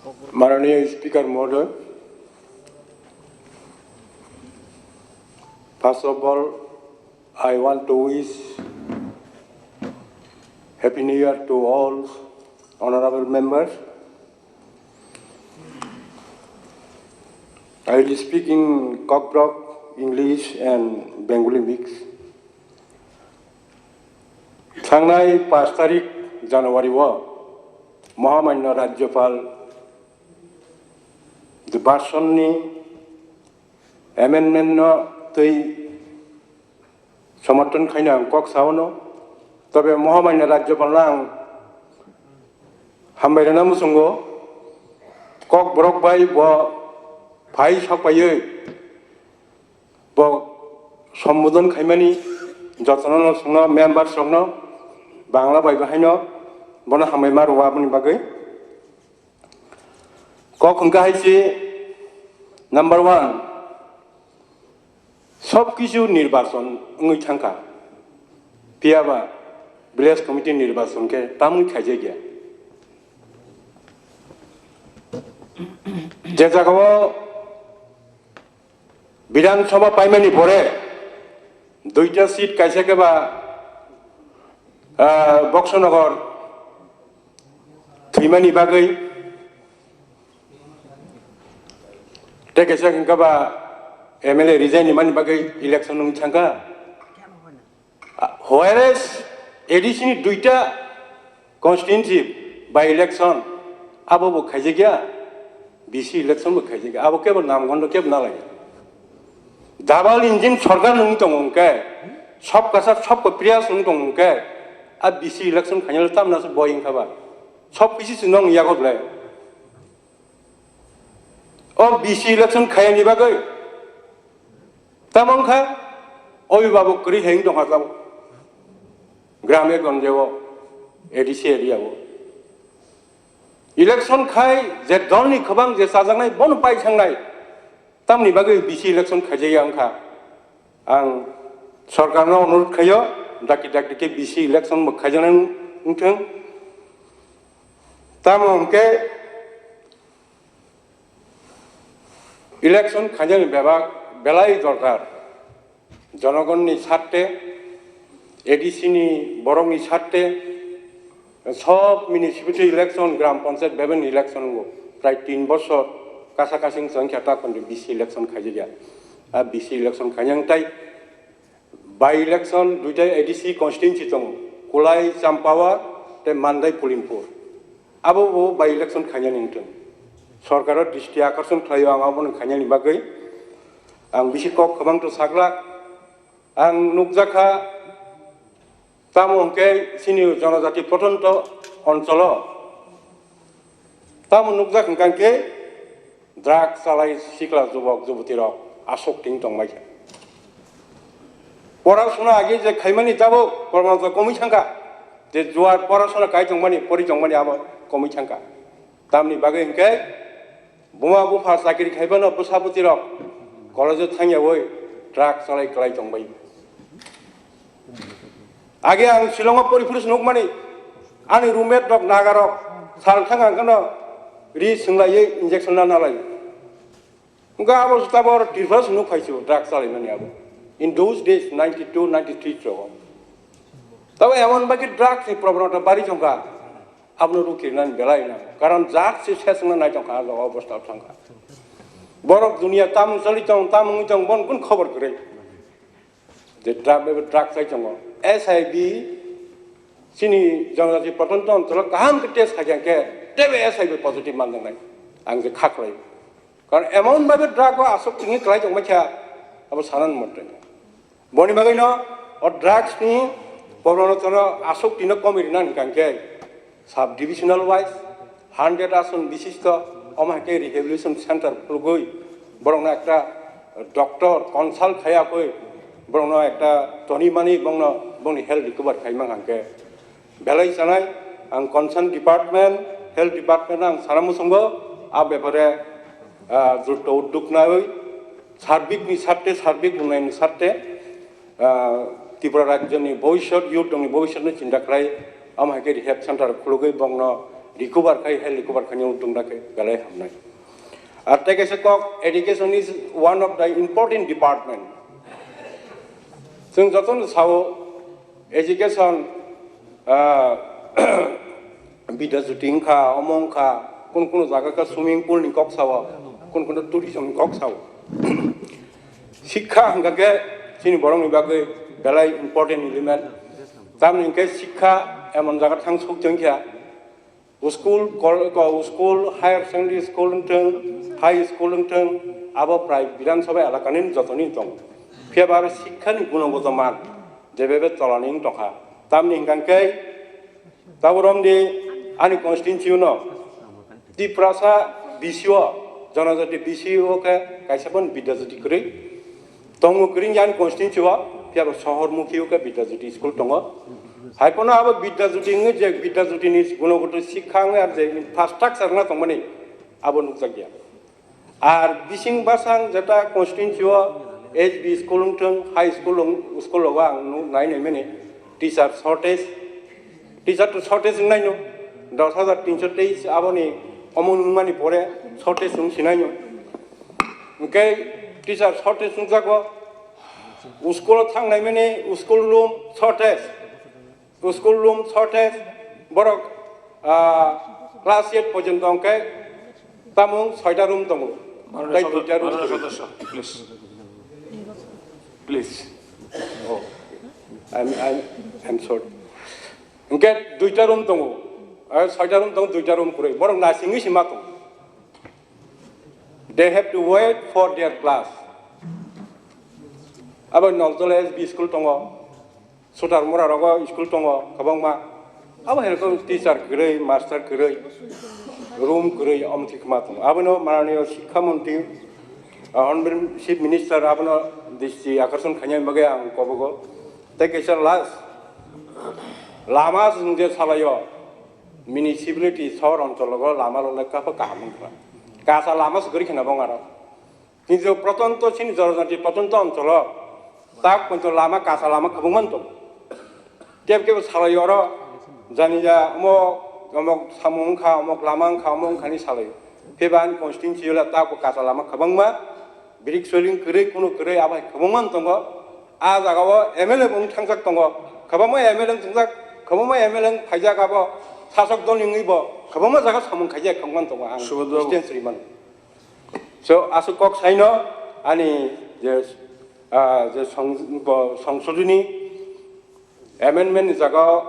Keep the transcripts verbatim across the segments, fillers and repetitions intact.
माननीय स्पीकर महोदय, first of all, I want to wish Happy New Year to all honorable members. I will speak in Kokborok, English and Bengali mix. Thangnai pash tarik January o Mohamanyo Rajyapal the version ni amendment no twi somorthon khaina ang kok sao no. Tobe Mohamanyo Rajyapal no ang hambai rwna muchungo, Kokborok bai bo phai sok paiwi bo sombodon khaimani jotono no chwngno members rokno Bangla bai bahaino bono hambai ma rwo aboni bagwi. Kok hwnkha hai se number one, sob kisu nirbachon wngwi thangkha, phiyaba village committee nirbachon khe tamwi khaijakya. Je jagao Bidhan Sabha paimani pore duita seat, kaisa khe ba, ah, Boksonogor thwimani bagwi, tei kaisa hwnkha ba M L A resign nimani bagwi election wng thangkha. Whereas A D C ni duita constituency by election abo bo khaijakya, B C election bo khaijakya, abo kebo namgondo kebo nalai. Double engine sorkar nung tong hwnkhe, sob kasa sob ko priyas nung tong hwnkhe, a B C election khainalo tamna se boi wngkha ba. Sob kisi se nong yago ble. O B C election khayani bagwi tamo wngkha, obhibhabok kwrwi hai wng tongkha tabuk grame gonjeo, A D C area o. Election khai je dolni kwbang je chajaknai bono pai thangnai, tamni bagwi B C election khaijakya wngkha. Ang sorkarno onurodh khaio, dakti dakti khe B C election bo khaijaknai wngthwng. Tamo hwnkhe election khainani bebak belai dorkar. Jonogonni sarte, A D C ni borokni sarte, sob municipality election, gram panchayat bebeni election wngkha. Prai tin bosor kasa kasing chwng khe ta kondi B C election khaijakya. A B C election khainang tai by election duita A D C constituency tongo, Kulai, Champawar tei Mandai, Pulimpur. Abo bo by election khainani wngthwng. Sorkaro dristi akorson khlaio ang abono khainani bagwi. Ang bisi kok kwbang to saglak. Ang nukjakha, tamo hwnkhe chini jonojati protonto oncholo tamo nukjak hwnkha khe drug chalai sikla jubok jubutirok asok ting tongbaikha. Porasona age je khaimani tabuk porasona komwi thangkha, je juar porasona kai tongmani, pori tongmani abo komwi thangkha. Tamni bagwi hwnkhe buma bupha chakri khaibano bwsa bwtwirok college-o thangyawi drug chalai kwlai tongbai. Age ang Shillong-o pori phuru se nukmani, ani roommate rok Nagarok sal thang ang kheno ri swnglaio injection na nalai. Wngkha abo juta bo Tripura se nuk phaisu drug chalaimani abo. In those days, ninety-two, ninety-three rogo. Tabo emon bagwi drug ni problem ta bari jongkha. Abono rukirnani belai na. Karon jat se seswngna nai tongkha, ah, jaga obostha thangkha. Borok dunia tam choli tong, tam wngwi tong, bon kun khobor kwrwi. Je drug, ebe drug chai tongo. S I B chini jonojati protonto oncholo kaham khe test khaikha khe tebe S I B positive manjaknai. Ang je kha khlai. Karon emon bhabe drug o asok tongwi kwlai tongma kha, abo sanan mote. Boni bagwino o drugs ni problem no asok tino komwi rina hwnkha khe sub divisional wise hundred ason bishisto, omo hai khe rehabilitation center khulugwi borokno ekta doctor consult khayakwi borokno ekta tonimani bongno, bongni health recover khaima hwnkha khe belai chanai. Ang concern department, health department ang sana muchungo, a bepare, ah, jotto uddog nawi, sarbik ni sarte, sarbik unnayon ni sarte, ah, Tripura rajyo ni bhobishyot, youth rok ni bhobishyot no chinta khlai, omo hai khe rehab center khulugwi bongno recover khai, health recover khainai wng tong dakhe belai hamnai. Ar tei kaisa kok, education is one of the important department. Chwng jotono sao, education, ah, Bidya Jyoti wngkha, omo wngkha, kun kun jaga khe swimming pool ni kok sao, kun kun tourism ni kok sao. Sikha hwnkha khe chini borokni bagwi belai important element. Tamni hwnkhe sikha emon jaga thang sok chwng kha, school, kol-, ko-, school, higher secondary school wngthwng, high school wngthwng, abo prai Bidhan Sabha elakani jotoni tongo. Phiya ba aro sikha ni gunogoto man, jebebe tolani wng tongkha. Tamni hwnkha khe, tabuk romdi ani constituency no, Tiprasa B C O, Jonojati B C O khe kaisa phano Bidya Jyoti kwrwi. Tongo kwrwi ani constituency o, phiya bo sohor mukhi o khe Bidya Jyoti school tongo. Hai phano abo Bidya Jyoti wngwi je Bidya Jyoti ni gunogoto sikha wngwi ar je infrastructure wngna tongmani abo nukjakya. Ar bising basang jeta constituency o H B school wngthwng, high school wng-, school rogo ang nu-, nai nai mani teacher shortage, teacher to shortage wngnaino, dos hajar tinso teis aboni omo wngmani pore shortage wng sinaino. Hwnkhe teacher shortage wngjago, school o thangnai mani school room shortage, school room shortage, borok, ah, class eight porjonto hwnkhe tamung soita room tongo, tei duita room Honorable tongo. Sodosyo, please. Please. Oh, I'm, I'm, I'm sorry. Hwnkhe duita room tongo, eh, soita room tongo, duita room kwrwi. Borok nasingwi se ma tongo. They have to wait for their class. Abo Nokjol S B school tongo, Sutar Mura rogo school tongo kwbangma. Abo hai rokom teacher kwrwi, master kwrwi, room kwrwi, omo thik ma tongo. Abono mananiyo Sikha Montri, ah, Honorable Chief Minister abono dristi akorson khainai bagwi ang kobogo. Tei kaisa last, lama se nwng je salaio, municipality sohor onchologo lama rok le kaphang kaham wngkha. Kacha lama se kwrwi kheno bong aro. Kintu protonto chini Jonojati protonto oncholo tak poito lama kacha lama kwbangma tongo. Kebo kebo salai oro jani ja omo, omo samung wngkha, omo lama wngkha, omo wngkha ni salai. Phiba ani constituency o le tak bo kacha lama kwbangma, brick swelling kwrwi, kunu kwrwi abo hai kwbangma tongo. A jaga o M L A bo wng thangjak tongo, kwbangma M L A wng thangjak, kwbangma M L A wng phaijak abo, sasok dol ni wngwi bo kwbangma jaga samung khaijak kwbangma tongo ang Subodh babu. Distance rimano. So, aswk kok saino ani je, ah, je song-, bo-, songsodini amendment ni jaga o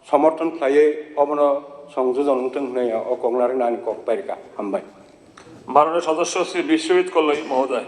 somorthon khlaiwi obono songjojon wngthung hwnwi o kok narwkna ani kok pairikha. Hambai. মাননীয় সদস্য শ্রী বিশ্বজিৎ কল্লই মহোদয়।